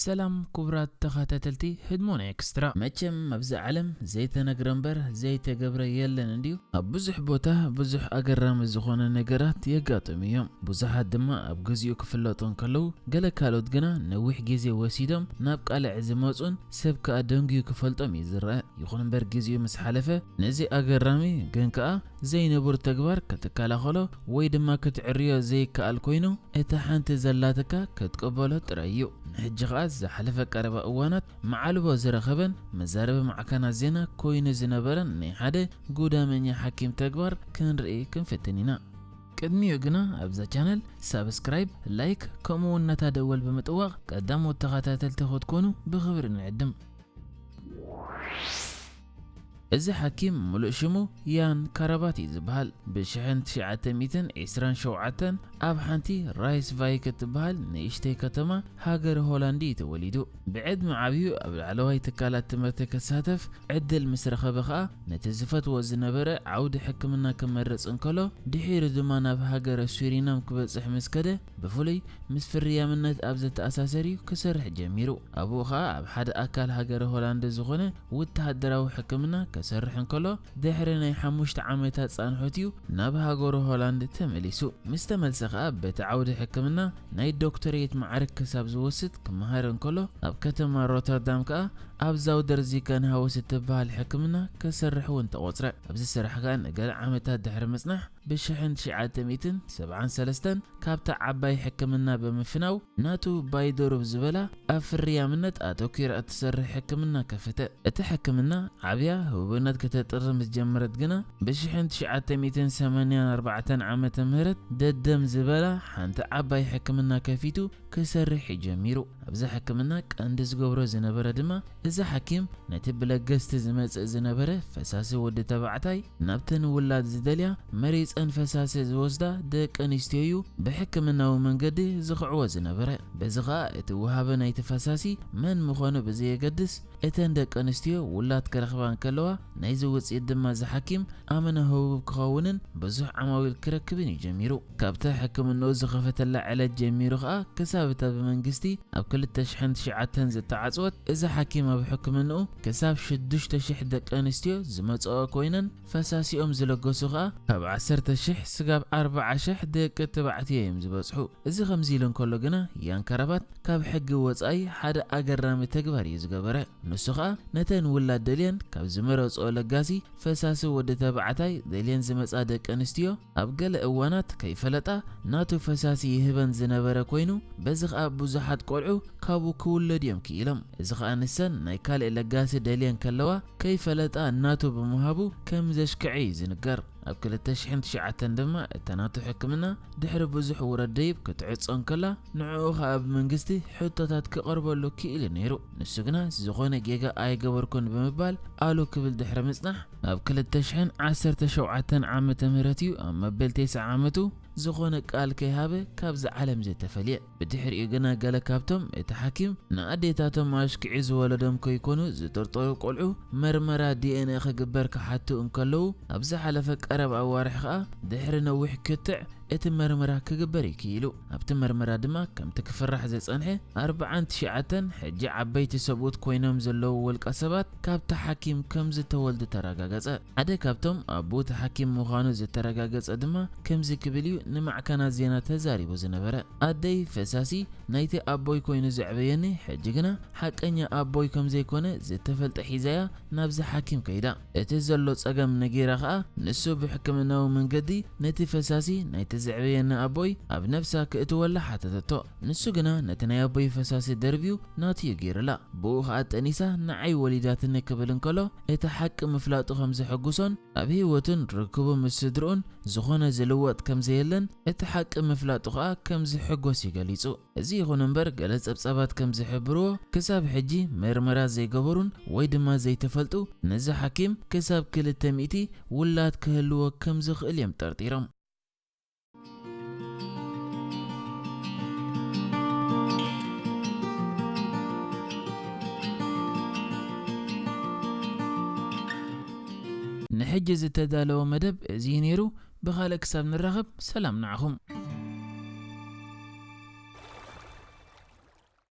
ሰላም ክቡራት ተኸታተልቲ ህድሞና ኤክስትራ። መቸም ኣብዚ ዓለም ዘይተነግረ እምበር ዘይተገብረ የለን እንድዩ። ኣብ ብዙሕ ቦታ ብዙሕ ኣገራሚ ዝኾነ ነገራት የጋጥሙ እዮም። ብዙሓት ድማ ኣብ ግዚኡ ክፍለጡ እንከለዉ፣ ገለ ካልኦት ግና ነዊሕ ግዜ ወሲዶም ናብ ቃልዕ ዝመጹን ሰብ ከኣ ደንጉዩ ክፈልጦም እዩ ዝረአ። ይኹን እምበር ግዜኡ ምስ ሓለፈ፣ ነዚ ኣገራሚ ግን ከኣ ዘይንቡር ተግባር ክትከላኸሎ ወይ ድማ ክትዕርዮ ዘይከኣል ኮይኑ፣ እታ ሓንቲ ዘላትካ ክትቅበሎ ጥራይ እዩ። ንሕጂ ኸኣ ዝሓለፈ ቀረባ እዋናት መዓልቦ ዝረኸበን መዛረቢ ማዕከናት ዜና ኮይኑ ዝነበረን ናይ ሓደ ጉዳመኛ ሓኪም ተግባር ክንርኢ ክንፍትን ኢና። ቅድሚኡ ግና ኣብዛ ቻነል ሳብስክራይብ፣ ላይክ ከምኡ እውን ነታ ደወል ብምጥዋቕ ቀዳሞት ተኸታተልቲ ክትኮኑ ብኽብሪ ንዕድም። እዚ ሓኪም ሙሉእ ሽሙ ያን ካራባት እዩ ዝበሃል። ብሽሕን ትሽዓተ ሚእትን ዕስራን ሸውዓተን ኣብ ሓንቲ ራይስቫይክ እትበሃል ንእሽተይ ከተማ ሃገር ሆላንድ እዩ ተወሊዱ። ብዕድመ ዓብዩ ኣብ ላዕለዋይ ትካላት ትምህርቲ ክሳተፍ ዕድል ምስ ረኸበ ኸኣ ነቲ ዝፈትዎ ዝነበረ ዓውዲ ሕክምና ክመርጽ እንከሎ፣ ድሒሩ ድማ ናብ ሃገረ ሱሪናም ክበጽሕ ምስ ከደ፣ ብፍሉይ ምስ ፍርያምነት ኣብ ዘተኣሳሰር እዩ ክሰርሕ ጀሚሩ። ኣብኡ ኸኣ ኣብ ሓደ ኣካል ሃገረ ሆላንድ ዝኾነ ወተሃደራዊ ሕክምና ክሰርሕ እንከሎ፣ ድሕሪ ናይ ሓሙሽተ ዓመታት ጻንሖት እዩ ናብ ሃገሩ ሆላንድ ተመሊሱ። ምስ ተመልሰ ኸኣ በቲ ዓውዲ ሕክምና ናይ ዶክተሬት ማዕርግ ክሳብ ዝወስድ ክመሃር እንከሎ፣ ኣብ ከተማ ሮተርዳም ከኣ ኣብ ዛውደር ዚከንሃውስ እትበሃል ሕክምና ክሰርሕ እውን ተቖጽረ። ኣብዚ ስራሕ ከኣ ንገለ ዓመታት ድሕሪ ምጽናሕ፣ ብሽሕን ትሽዓተ ሚእትን ሰብዓን ሰለስተን ካብታ ዓባይ ሕክምና ብምፍናው፣ ናቱ ባይደሩብ ዝበላ ኣብ ፍርያምነት ኣተኲራ እትሰርሕ ሕክምና ከፈተ። እቲ ሕክምና ዓብያ ህቡብነት ከተጥሪ ምስ ጀመረት ግና፣ ብሽሕን ትሽዓተ ሚእትን ሰማንያን ኣርባዕተን ዓመተ ምህረት ደደም ዝበላ ሓንቲ ዓባይ ሕክምና ከፊቱ ክሰርሕ እዩ ጀሚሩ። ኣብዚ ሕክምና ቀንዲ ዝገብሮ ዝነበረ ድማ፣ እዚ ሓኪም ነቲ ብለገስቲ ዝመጽእ ዝነበረ ፈሳሲ ወዲ ተባዕታይ ናብተን ውላድ ዝደልያ መሪጸን ፈሳሲ ዝወስዳ ደቂ ኣንስትዮ እዩ ብሕክምናዊ መንገዲ ዝኽዕዎ ዝነበረ። በዚ ኸኣ እቲ ወሃቢ ናይቲ ፈሳሲ መን ምዃኑ ብዘየገድስ፣ እተን ደቂ ኣንስትዮ ውላድ ክረኽባ እንከለዋ ናይዚ ውጽኢት ድማ እዚ ሓኪም ኣመና ህቡብ ክኸውንን ብዙሕ ዓማዊል ክረክብን እዩ ጀሚሩ። ካብታ ሕክምንኡ ዝኸፈተላ ዕለት ጀሚሩ ኸኣ ክሳብ እታ ብመንግስቲ ኣብ ክልተ ሽሕን ትሽዓተን ዝተዓጽወት፣ እዚ ሓኪም ኣብ ሕክምንኡ ክሳብ ሽዱሽተ ሽሕ ደቂ ኣንስትዮ ዝመጽኦ ኮይነን፣ ፈሳሲኦም ዝለገሱ ኸኣ ካብ ዓሰርተ ሽሕ ስጋብ ኣርብዓ ሽሕ ደቂ ተባዕትዮ እዮም ዝበጽሑ። እዚ ከምዚ ኢሉ እንከሎ ግና፣ ያን ካራባት ካብ ሕጊ ወጻኢ ሓደ ኣገራሚ ተግባር እዩ ዝገበረ። ንሱ ኸኣ ነተን ውላድ ደልየን ካብ ዝመረጽኦ ለጋሲ ፈሳሲ ወዲ ተባዕታይ ደልየን ዝመጻ ደቂ ኣንስትዮ ኣብ ገለ እዋናት ከይፈለጣ ናቱ ፈሳሲ ይህበን ዝነበረ ኮይኑ፣ በዚ ኸኣ ብዙሓት ቆልዑ ካብኡ ክውለዱ እዮም ክኢሎም። እዚ ኸኣ ንሰን ናይ ካልእ ለጋሲ ደልየን ከለዋ ከይፈለጣ ናቱ ብምሃቡ ከም ዘሽክዐ እዩ ዝንገር። ኣብ ክልተ ሽሕን ትሽዓተን ድማ እታ ናቱ ሕክምና ድሕሪ ብዙሕ ውረድ ደይብ ክትዕጾ እንከላ፣ ንዕኡ ኸኣ ብመንግስቲ ሕቶታት ክቐርበሉ ክኢሉ ነይሩ። ንሱ ግና ዝኾነ ጌጋ ኣይገበርኩን ብምባል ኣሉ ክብል ድሕሪ ምጽናሕ፣ ኣብ ክልተ ሽሕን ዓሰርተ ሸውዓተን ዓመተ ምህረት እዩ ኣብ መበል ተስዓ ዓመቱ ዝኾነ ቃል ከይሃበ ካብዚ ዓለም ዝተፈልየ። ብድሕሪኡ ግና ገለ ካብቶም እቲ ሓኪም ንኣዴታቶም ኣሽኪዑ ዝወለዶም ከይኮኑ ዝጥርጠሩ ቆልዑ መርመራ ዲ ኤን ኤ ክግበር ክሓቱ እንከለዉ፣ ኣብ ዝሓለፈ ቀረብ ኣዋርሕ ኸኣ ድሕሪ ነዊሕ ክትዕ እቲ መርመራ ክግበር እዩ ክኢሉ። ኣብቲ መርመራ ድማ ከምቲ ክፍራሕ ዝጸንሐ ኣርብዓን ትሽዓተን ሕጂ ዓበይቲ ሰብኡት ኮይኖም ዘለዉ ውልቀ ሰባት ካብቲ ሓኪም ከም ዝተወልዱ ተረጋገጸ። ሓደ ካብቶም ኣቦ እቲ ሓኪም ምዃኑ ዝተረጋገጸ ድማ ከምዚ ክብል እዩ ንማዕከናት ዜና ተዛሪቡ ዝነበረ። ኣደይ ፈሳሲ ናይቲ ኣቦይ ኮይኑ ዘዕበየኒ፣ ሕጂ ግና ሓቀኛ ኣቦይ ከም ዘይኮነ ዝተፈልጠ ሒዛያ ናብዚ ሓኪም ከይዳ። እቲ ዘሎ ጸገም ነጊራ ኸኣ፣ ንሱ ብሕክምናዊ መንገዲ ነቲ ፈሳሲ ናይቲ ዘዕበየኒ ኣቦይ ኣብ ነብሳ ክእትወላ ሓተተቶ። ንሱ ግና ነቲ ናይ ኣቦይ ፈሳሲ ደርብዩ ናቱ እዩ ገይሩላ። ብኡ ኸኣ ጠኒሳ ንዓይ ወሊዳትኒ ክብል እንከሎ፣ እቲ ሓቂ ምፍላጡ ከም ዘሐጉሶን ኣብ ህይወቱን ርክቡ ምስ ስድርኡን ዝኾነ ዝልወጥ ከም ዘየለን እቲ ሓቂ ምፍላጡ ኸኣ ከም ዝሕጎስ እዩ ገሊጹ። እዚ ይኹን እምበር፣ ገለ ጸብጻባት ከም ዝሕብርዎ፣ ክሳብ ሕጂ መርመራ ዘይገበሩን ወይ ድማ ዘይተፈልጡ፣ ነዚ ሓኪም ክሳብ ክልተ ሚእቲ ውላድ ክህልዎ ከም ዝኽእል እዮም ጠርጢሮም። ንሕጂ ዝተዳለወ መደብ እዚ እዩ ነይሩ። ብኻልእ ክሳብ ንራኸብ፣ ሰላም ንዓኹም።